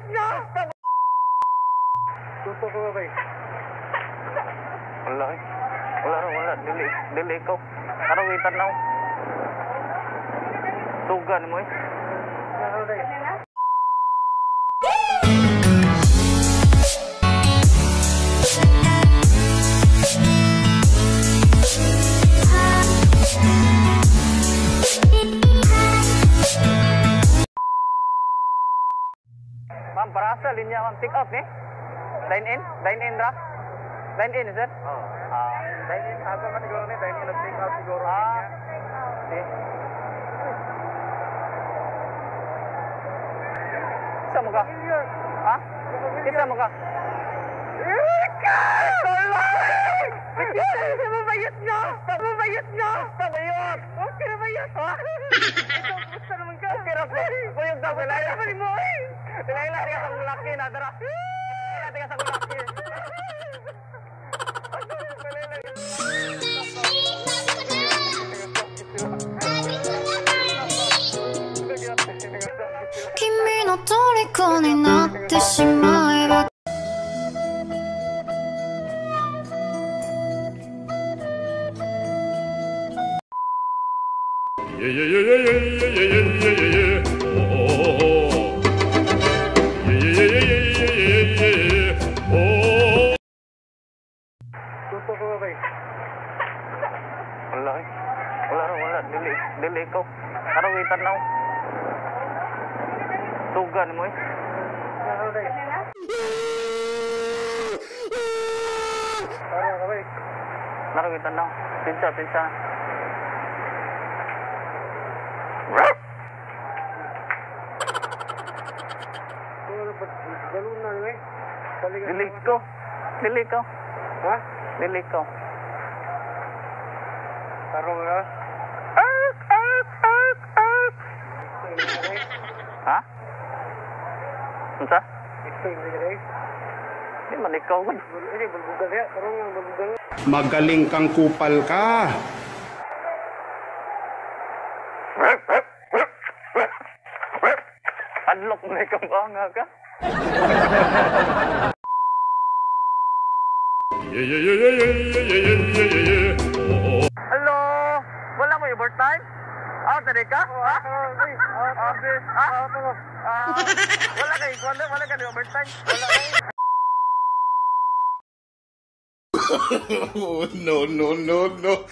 Mabayot na! Tuto ko ba? Wala eh. Wala ra, wala. Dili, dili ikaw. Karong itanaw. Sugan mo eh. Ma'am, para sa linya, ma'am. Take out ni? Dine in? Dine in ra? Dine in, sir? Oo. Ah. Dine in, asa man siguro ni, dine in at take out siguro. Ah. Okay. Isa mo ka? Ha? Isa mo ka? Mabayot na! Mabayot na! Mabayot! Okay na bayot! Ha? Ikaw, gusto naman ka. Okay ra po. Kuyog daw. Laila pa mo eh. Laila, tingka sa laki na. Tara. Tingka sa laki. 君の虜になってしまえば Yeah, yeah, yeah, yeah, yeah, yeah, yeah, yeah, yeah, yeah. Oh, oh, oh. Yeah, yeah, yeah, yeah, yeah, yeah, yeah, yeah. Oh. Tuto ko ba? Wala eh. Wala ra, wala. Dili, dili ikaw. Karong itanaw. Sugan mo eh. Tara ka ba? Narong itanaw. Pinsa, pinsa. Galunan eh. Dili ko. Dili ko. Ha? Dili ko. Tarong ka? Ark, ark, ark, ark. Ha? Unsa? Di man ikaw man. Ini bulbugal ya, tarong ang bulbugal. Magaling kang kupal ka. Adlok na ikaw nga ka. Yeah, yeah, yeah, yeah, yeah, yeah, yeah, yeah, yeah, yeah. Oh, oh. Hello? Wala mo overtime? Ah, tadi ka? Ha? Ah, ah, ah, wala kay wala wala ka overtime. Wala kay. Oh, no, no, no, no.